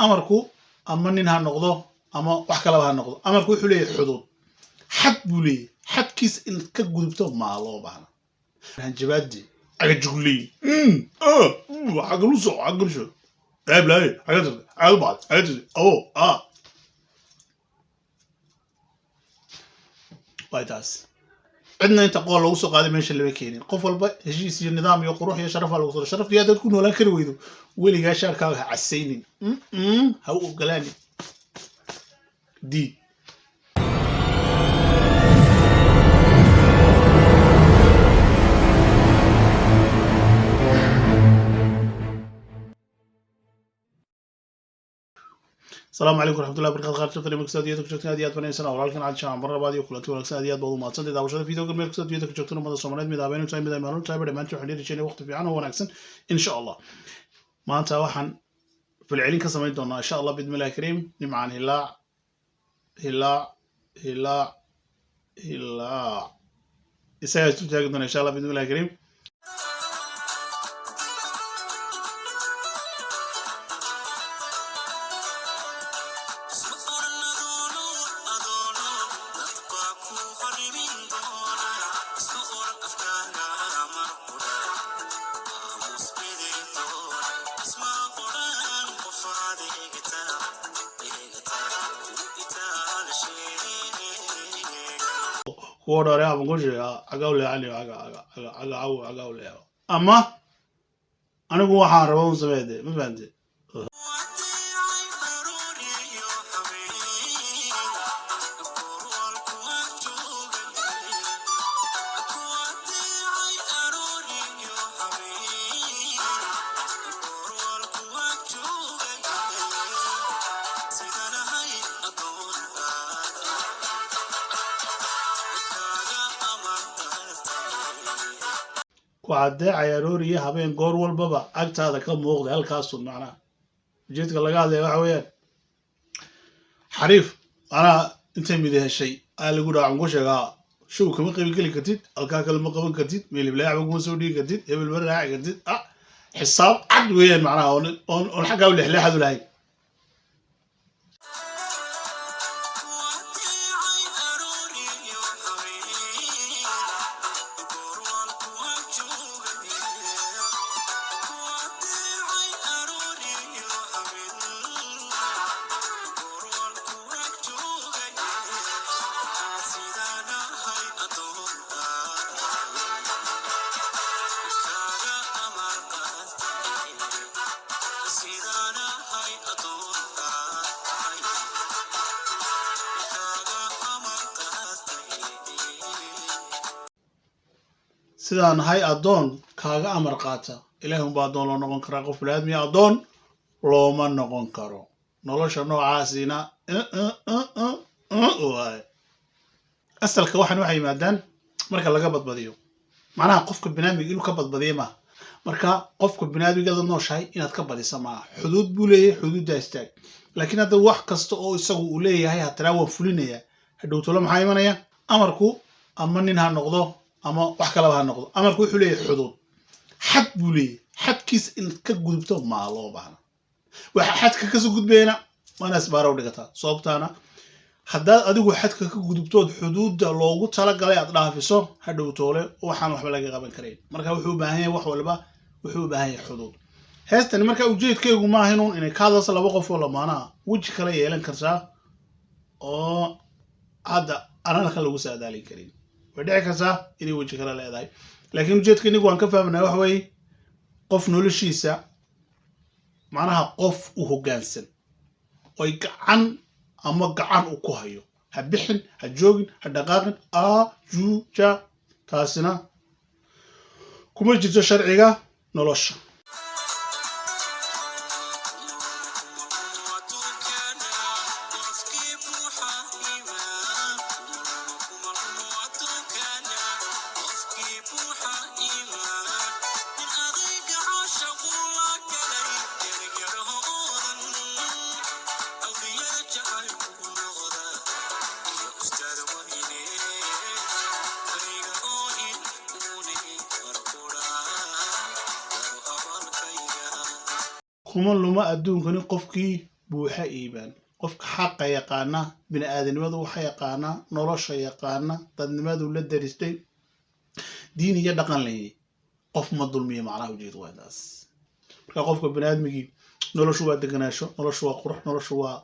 Amarku ama nin ha noqdo ama wax kalaba ha noqdo, amarku wuxuu leeyahay xuduud, xad buu leeyahay. Xadkiisa inaad ka gudubto maa loo baahna. Hanjabaadi, cagajugli, cagaluso, cagalusho, eblaaye, cagabad, abo a waay taas. Cidna inta qool lagu soo qaaday meesha lama keenin. Qof walba heshiis iyo nidaam iyo qurux iyo sharaf baa lagu soo sharaftii. Haddaad ku noolaan kari weydo, weligaa shaarkaaga ha casaynin, ha u ogolaanin, diid. Asalaamu calaykum waraxmatullahi barakatu. Qaar shaqada meel kasta adduunyada ku joogtaan, aad iyo aad banaysan walaalkan Cali Shaacan. Mar labaad iyo kulanti wanaagsan. Aad iyo aad baad u mahadsantay daawashada videoga. Meel kasta adduunyada ku joogtaan, ummada Soomaaliyeed, mid habeen u tahay, mid ay maalin u tahay, dhammaantiin waxaan dhiiri jirnay waqti fiican oo wanaagsan, insha Allah. Maanta waxaan falcelin ka samayn doonaa, insha Allah, bidmillahi kariim, Nimcaan Hilaac. Hilaac, Hilaac, Hilaac isagaa isu taagi doona, insha Allah, bidmillahi kariim. Kuwa dhore ama ku sheega cagaw leecani caga caga caga caga cagaw leeco, ama anigu waxaan raba un sameede, ma fahante? Ku caddeecay arooriyo habeen, goor walbaba agtaada ka muuqda halkaasun. Macnaha ujeedka laga hadlaya waxa weeyaan xariif, macnaha intay midi heshay ayaa lagu dhaha ku sheegaa show kama qayb geli kartid, halkaa kale ma qaban kartid, meeliblaaacba kuma soo dhigi kartid, hebel ma raaci kartid. Xisaab cad weeyaan, macnaha oon xaggaa u leexleexad u lahayn. Sidaan ahay addoon kaaga amar qaata. Ilahi unbaa addoon loo noqon karaa, qof biniaadmiya addoon looma noqon karo. Nolosha noocaasina waay asalka. Waxan waxay yimaadaan marka laga badbadiyo, macnaha qofka binaadmiga inuu ka badbadiyo maaha. Marka qofka binaadmiga la nooshahay inaad ka badisa maaha, xuduud buu leeyahay, xuduuddaa istaag. Laakiin hadda wax kasta oo isagu uu leeyahay hatanaa waan fulinayaa, hadhow tolo maxaa imanaya? Amarku ama nin ha noqdo ama wax kalaba ha noqdo, amarku wuxuu leeyahay xuduud, xad buu leeyahay. Xadkiisa inaad ka gudubto maa loo baahna. Waxa xadka kasoo gudbayna waana isbaara u dhigataa. Sababtaana haddaad adigu xadka ka gudubtood xuduudda loogu talagalay aad dhaafiso, hadhow toole waxaan waxba laga qaban karayn. Marka wuxuu u baahan yahay, wax walba wuxuu u baahan yahay xuduud. Heestani marka ujeedkaygu maaha inuun inay ka hadlayso laba qof oo lamaanaha, weji kala yeelan kartaa oo hadda anana kan lagu saadaalin karin. Way dhici kartaa inay weji kale leedahay, laakiin ujeedka inigu waan ka fahmanaa waxa weeye qof noloshiisa, macnaha qof u hoggaansan oy gacan ama gacan uu ku hayo, ha bixin, ha joogin, ha dhaqaaqin, a juja, taasina kuma jirto sharciga nolosha. Kuma luma adduunkani qofkii Buuxa iibaan. Qofka xaqa yaqaana, bini'aadanimadu waxa yaqaana, nolosha yaqaana, dadnimadu la daristay, diin iyo dhaqan leeyay, qof ma dulmiyo. Macnaha ujeedu waa taas. Marka qofka bini'aadmigii, noloshu waa deganaasho, noloshu waa qurux, noloshu waa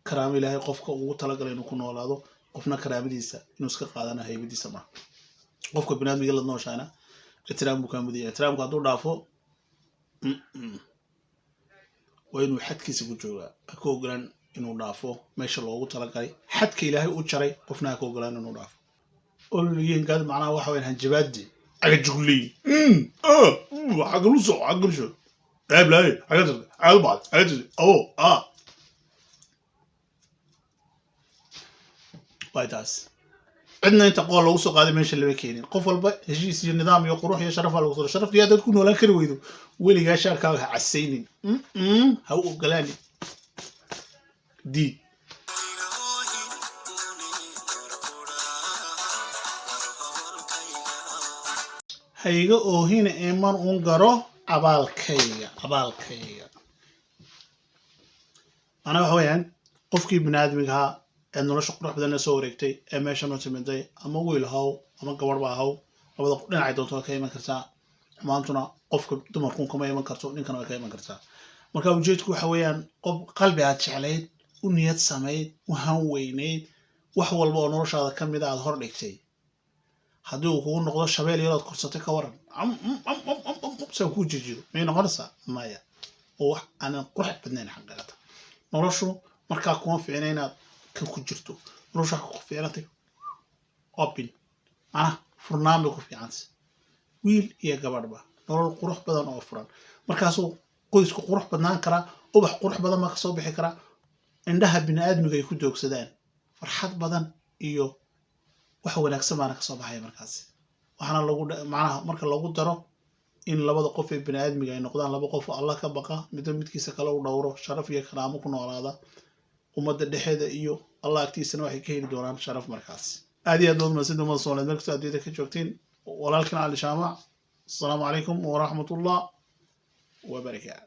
karaamo Ilaahay qofka ugu talagalay inuu ku noolaado. Qofna karaamadiisa inuu iska qaadana haybadiisa maaha. Qofka bini'aadmiga la nooshaana ixtiraam buu kaa mudaya. Ixtiraamku hadduu dhaafo, waa inuu xadkiisa ku joogaa. Ha ka ogolaan inuu dhaafo meesha loogu talagalay. Xadka Ilaahay u jaray qofna ha ka ogolaan inuu dhaafo. Ololiyenkaad macnaha waxa weyan hanjabaadi, cagajugleyn, xagaluso xagalusho, ceeblaaye, xagabaad, o a waa taas. Cidna inta qool lagu soo qaaday meesha lama keenin. Qof walba heshiis iyo nidaam iyo qurux iyo sharaf baa lagu soo. Sharaftii haddaad ku noolaan kari weydo, weligaa shaarkaaga ha casaynin, ha u ogolaanin, diid. Ha iga oohina ee mar uun garo abaalkayga, abaalkayga. Macnaha waxa weeyaan, qofkii biniaadmigahaa ee nolosha qurux badan la soo wareegtay ee meeshan u timiday, ama wiil haw ama gabadhba haw, labada dhinacay doonto way ka iman kartaa. Xumaantuna qofka dumarkuun kama iman karto, ninkana way ka iman kartaa. Marka ujeedku waxa weeyaan, qof qalbi aad jeclayd, u niyad samayd, u han weynayd, wax walba oo noloshaada ka mida aad hor dhigtay, haddii uu kugu noqdo shabeel yarood korsatay, ka waran saa kuu jijido? Miyay noqonaysaa? Maya, oo wax aanan qurux badnayn xaqiiqata. Noloshu markaa kuma fiicna inaad kan ku jirto. Noloshu waxa ku fiicnantay open, macnaha furnaan bay ku fiicantay, wiil iyo gabadhba nolol qurux badan oo furan. Markaasuu qoysku qurux badnaan karaa, ubax qurux badan baa kasoo bixi karaa, indhaha bini'aadmiga ay ku doogsadaan, farxad badan iyo wax wanaagsan baana kasoo baxaya markaasi. Waxaana lagu macnaha marka lagu daro in labada qof ee bini'aadmiga ay noqdaan laba qof oo Allah ka baqa, midba midkiisa kale u dhowro, sharaf iyo karaamo ku noolaada ummadda dhexeeda iyo Allah agtiisana, waxay ka heli doonaan sharaf markaas. Aad iyo aad baad mahadsantihiin, ummadda Soomaaliyeed meel kastoo adduunyada ka joogtiin. Walaalkan Cali Shaamac. Asalaamu calaykum waraxmatullah wabarakaatu.